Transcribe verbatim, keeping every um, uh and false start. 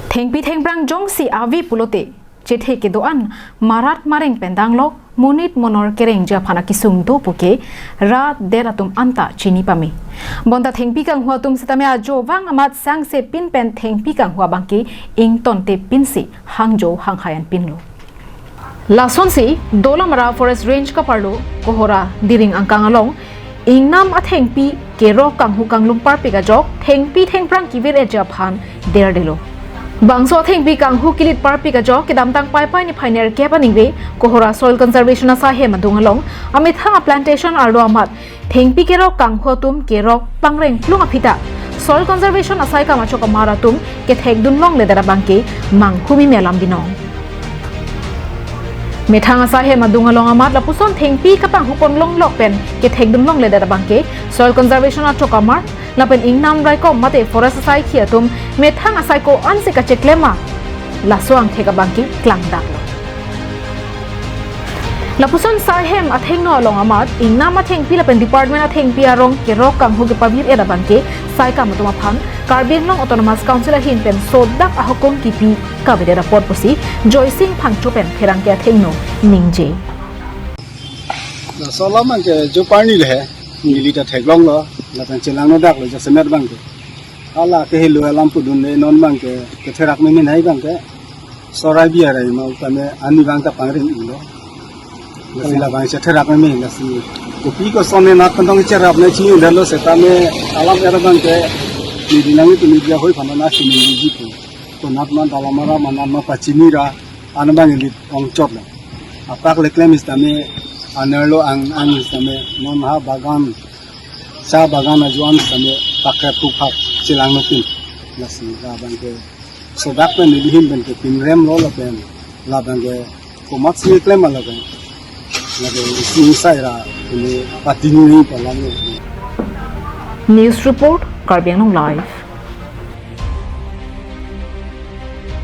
Thengpi thengphrang jongsi ave pulote, chethe kedo-an marat mareng pen danglok, monit monor kerengji aphan akesung do puke rat det atum anta chini pame. Bonta thengpi kanghu atum sitame ajovang amat sangse pin pen thengpi kanghu abangke ingtonte pinsi hangjo hanghai an pinlo. Lasonsi Dolamara Forest Range kaparlo Kohora Diring angkang along ingnam athengpi kerok kanghu kanglum parpik ajok thengpi thengphrang kevir-etji aphan derdelo. Bangso athengpi kanghu kelit parpik ajok kedamtang Paipai niphai nerkep aningve Kohora Soil Conservation asai hem adung along amethang aplantation arlo amat thengpi kerok kanghu atum kerok pangreng plung aphi ta Soil Conservation asai kam achok amar atum kethekdun longledet abangke manghumeme alam binong. Methang asai hem adung along amat lapuson thengpi kapanghu pon longlok pen kethekdun longledet abangke Soil Conservation achok amar lapen ingnam raikom mate forest asaikhi atum methang asai ko-ansi kacheklem ma, laso angthek abangke klangdaklo. Lapuson sai hem athengno along amat ingnam athengpi lapen department athengpi arong kerok kanghu kepavir-et abangke sai kam atum aphan Karbi Anglong Autonomous Council ahin pen sodak ahukum kipi kavedet apot pusi Joysing Phangcho pen pherangke athengno ningje. Laso alam abangke jo parni le he, neli ta theklonglo, lapen chelangno daklo jasemet abangke. Hala kehelo alam pudunde non abangke, ketherak meme nai abangke. Sorai biarai ma utame ani abang ta pangreng-ilo. Lasi labang chetherak meme lasi. Kopi koson ne nat pen tong cherap ne chini-unlo setame alam er abangke. Neli nangtum media hoi aphan nasi ningjeji pu. To nat ma Dolamara ma nat ma pachini ra an abang elit ongchotlo. Apak le klem sitame anerlo ang ang sitame non ha bagan, cha bagan ajo-an sitame pakrep thuphak chelangno pin. Lasi labangke sodak pen neli ahin pen kepinremlo lapen labangke komatsi klem ma lapen. Lapen isi sai ra ini patini ni palam lo. News report, Karbi Anglong Live.